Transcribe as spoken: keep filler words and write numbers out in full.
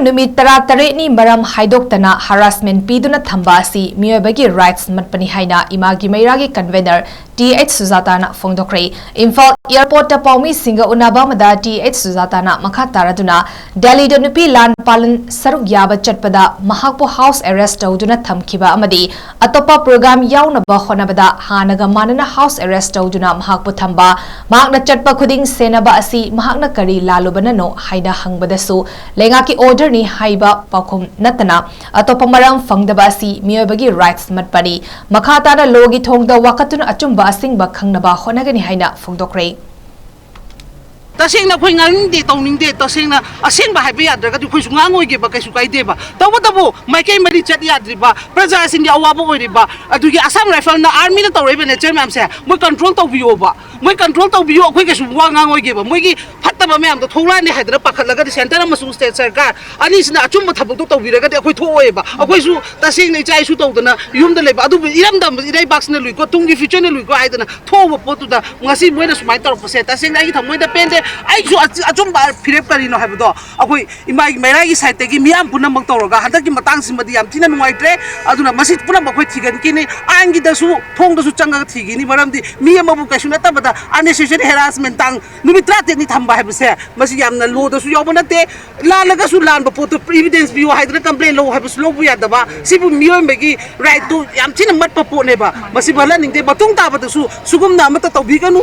ꯅꯨꯃꯤꯠ ꯇꯔꯥꯇꯔꯦꯠꯅꯤ ꯃꯔꯝ ꯍꯥꯏꯗꯣꯛꯇꯅ harassment ꯄꯤꯗꯨꯅ ꯊꯝꯕ ꯑꯁꯤ ꯃꯤꯑꯣꯏꯕꯒꯤ rights ꯃꯠꯄꯅꯤ ꯍꯥꯏꯅ ꯏꯃꯥꯒꯤ ꯃꯩꯔꯥꯒꯤ convener ꯇꯤ ꯑꯩꯆ ꯁꯨꯖꯥꯇꯥꯅ ꯐꯣꯡꯗꯣꯛꯈ꯭ꯔꯦ꯫ ꯏꯝꯐꯥꯜ airport ꯇ ꯄꯥꯎꯃꯤꯁꯤꯡꯒ ꯎꯅꯕ ꯑꯃꯗ ꯇꯤ ꯑꯩꯆ ꯁꯨꯖꯥꯇꯥꯅ ꯃꯈꯥ ꯇꯥꯔꯗꯨꯅ ꯗꯦꯜꯂꯤꯗ ꯅꯨꯄꯤ ꯂꯥꯟ ꯄꯥꯂꯟ ꯁꯔꯨꯛ ꯌꯥꯕ ꯆꯠꯄꯗ ꯃꯍꯥꯛꯄꯨ house arrest ꯇꯧꯗꯨꯅ ꯊꯝꯈꯤꯕ ꯑꯃꯗꯤ ꯑꯇꯣꯞꯄ program ꯌꯥꯎꯅꯕ ꯍꯣꯠꯅꯕꯗ ꯍꯥꯟꯅꯒ ꯃꯥꯟꯅꯅ house arrest ꯇꯧꯗꯨꯅ ꯃꯍꯥꯛꯄꯨ ꯊꯝꯕ, ꯃꯍꯥꯛꯅ ꯆꯠꯄ ꯈꯨꯗꯤꯡ ꯁꯦꯟꯅꯕ ꯑꯁꯤ ꯃꯍꯥꯛꯅ ꯀꯔꯤ ꯂꯥꯜꯂꯨꯕꯅꯅꯣ ꯍꯥꯏꯅ ꯍꯪꯕꯗꯁꯨ ꯂꯩꯉꯥꯛꯀꯤ order ꯅꯤ ꯍꯥꯏꯕ ꯄꯥꯎꯈꯨꯝ ꯅꯠꯇꯅ ꯑꯇꯣꯞꯄ ꯃꯔꯝ ꯐꯪꯗꯕ ꯑꯁꯤ ꯃꯤꯑꯣꯏꯕꯒꯤ rights ꯃꯠꯄꯅꯤ꯫ ꯃꯈꯥ ꯇꯥꯅ law ꯒꯤ ꯊꯣꯡꯗ ꯋꯥꯀꯠꯇꯨꯅ ꯑꯆꯨꯝꯕ ꯑꯁꯤꯡꯕ ꯈꯪꯅꯕ ꯍꯣꯠꯅꯒꯅꯤ ꯍꯥꯏꯅ ꯐꯣꯡꯗꯣꯛꯈ꯭ꯔꯦ꯫ ꯇꯁꯦꯡꯅ ꯑꯩꯈꯣꯏ ꯉꯥꯡꯅꯤꯡꯗꯦ, ꯇꯧꯅꯤꯡꯗꯦ꯫ ꯇꯁꯦꯡꯅ ꯑꯁꯦꯡꯕ ꯍꯥꯏꯕ ꯌꯥꯗ꯭ꯔꯒꯗꯤ ꯑꯩꯈꯣꯏꯁꯨ ꯉꯥꯡꯉꯣꯏꯒꯦꯕ, ꯀꯩꯁꯨ ꯀꯥꯏꯗꯦꯕ꯫ ꯇꯧꯕꯇꯕꯨ ꯃꯥꯏꯀꯩ ꯃꯔꯤ ꯆꯠ ꯌꯥꯗ꯭ꯔꯤꯕ, ꯄ꯭ꯔꯖꯥꯁꯤꯡꯒꯤ ꯑꯋꯥꯕ ꯑꯣꯏꯔꯤꯕ, ꯑꯗꯨꯒꯤ Assam Rifle ꯅ army ꯅ ꯇꯧꯔꯛꯏꯕ nature ꯃꯌꯥꯝꯁꯦ ꯃꯣꯏ control ꯇꯧꯕꯤꯌꯣꯕ, ꯃꯣꯏ control ꯇꯧꯕꯤꯌꯣ꯫ ꯑꯩꯈꯣꯏ ꯀꯩꯁꯨ ꯋꯥ ꯉꯥꯡꯉꯣꯏꯒꯦꯕ꯫ ꯃꯣꯏꯒꯤ ꯐꯠꯇꯕ ꯃꯌꯥꯝꯗꯣ ꯊꯣꯛꯂꯛꯑꯅꯤ ꯍꯥꯏꯗꯅ ꯄꯥꯈꯠꯂꯒꯗꯤ centre ꯑꯃꯁꯨꯡ state ꯁꯔꯀꯥꯔ ꯑꯅꯤꯁꯤꯅ ꯑꯆꯨꯝꯕ ꯊꯕꯛꯇꯣ ꯇꯧꯕꯤꯔꯒꯗꯤ ꯑꯩꯈꯣꯏ ꯊꯣꯛꯑꯣꯏꯕ꯫ ꯑꯩꯈꯣꯏꯁꯨ ꯇꯁꯦꯡꯅ ꯏꯆꯥ ꯏꯁꯨ ꯇꯧꯗꯅ ꯌꯨꯝꯗ ꯂꯩꯕ, ꯑꯗꯨꯕꯨ ꯏꯔꯝꯗꯝ ꯏꯔꯩꯕꯥꯛꯁꯤꯅ ꯂꯨꯏꯀꯣ, ꯇꯨꯡꯒꯤ future ꯅ ꯂꯨꯏꯀꯣ ꯍꯥꯏꯗꯅ ꯊꯣꯛꯎꯕ ꯄꯣꯠꯇꯨꯗ ꯉꯁꯤ ꯃꯣꯏꯅ ꯁꯨꯃꯥꯏꯅ ꯇꯧꯔꯛꯄꯁꯦ ꯇꯁꯦꯡꯅ ꯑꯩꯒꯤ ꯊꯃꯣꯏꯗ ꯄꯦꯟꯗꯦ꯫ ꯑꯩꯁꯨ ꯑꯆ-, ꯑꯆꯨꯝꯕ ꯐꯤꯔꯦꯞ ꯀꯔꯤꯅꯣ ꯍꯥꯏꯕꯗꯣ ꯑꯩꯈꯣꯏ ꯏꯃꯥꯒꯤ ꯃꯩꯔꯥꯒꯤ side ꯇꯒꯤ ꯃꯤꯌꯥꯝ ꯄꯨꯝꯅꯃꯛ ꯇꯧꯔꯒ ꯍꯟꯗꯛꯀꯤ ꯃꯇꯥꯡꯁꯤꯃꯗꯤ ꯌꯥꯝ ꯊꯤꯅ ꯅꯨꯡꯉꯥꯏꯇ꯭ꯔꯦ꯫ ꯑꯗꯨꯅ ꯃꯁꯤ ꯄꯨꯝꯅꯃꯛ ꯑꯩꯈꯣꯏ ꯊꯤꯒꯠꯈꯤꯅꯤ, ꯑꯥꯏꯟꯒꯤꯗꯁꯨ ꯊꯣꯡꯗꯁꯨ ꯆꯪꯉꯒ ꯊꯤꯒꯅꯤ꯫ ꯃꯔꯝꯗꯤ ꯃꯤ ꯑꯃꯕꯨ ꯀꯩꯁꯨ ꯅꯠꯇꯕꯗ unnecessary harassment ꯇꯥꯡ ꯅꯨꯃꯤꯠ ꯇꯔꯥꯇꯔꯦꯠꯅꯤ ꯊꯝꯕ ꯍꯥꯏꯕꯁꯦ ꯃꯁꯤ ꯌꯥꯝꯅ law ꯗꯁꯨ ꯌꯥꯎꯕ ꯅꯠꯇꯦ꯫ ꯂꯥꯜꯂꯒꯁꯨ ꯂꯥꯟꯕ ꯄꯣꯠꯇꯨ evidence ꯄꯤꯌꯨ ꯍꯥꯏꯗꯅ complain ꯂꯧ ꯍꯥꯏꯕꯁꯨ ꯂꯧꯕ ꯌꯥꯗꯕ, ꯁꯤꯕꯨ ꯃꯤꯑꯣꯏꯕꯒꯤ right ꯇꯨ ꯌꯥꯝ ꯊꯤꯅ ꯃꯠꯄ ꯄꯣꯠꯅꯦꯕ꯫ ꯃꯁꯤ ꯃꯜꯍꯟꯅꯤꯡꯗꯦ, ꯃꯇꯨꯡ ꯇꯥꯕꯗꯁꯨ ꯁꯤꯒꯨꯝꯅ ꯑꯃꯠꯇ ꯇꯧꯕꯤꯒꯅꯨ꯫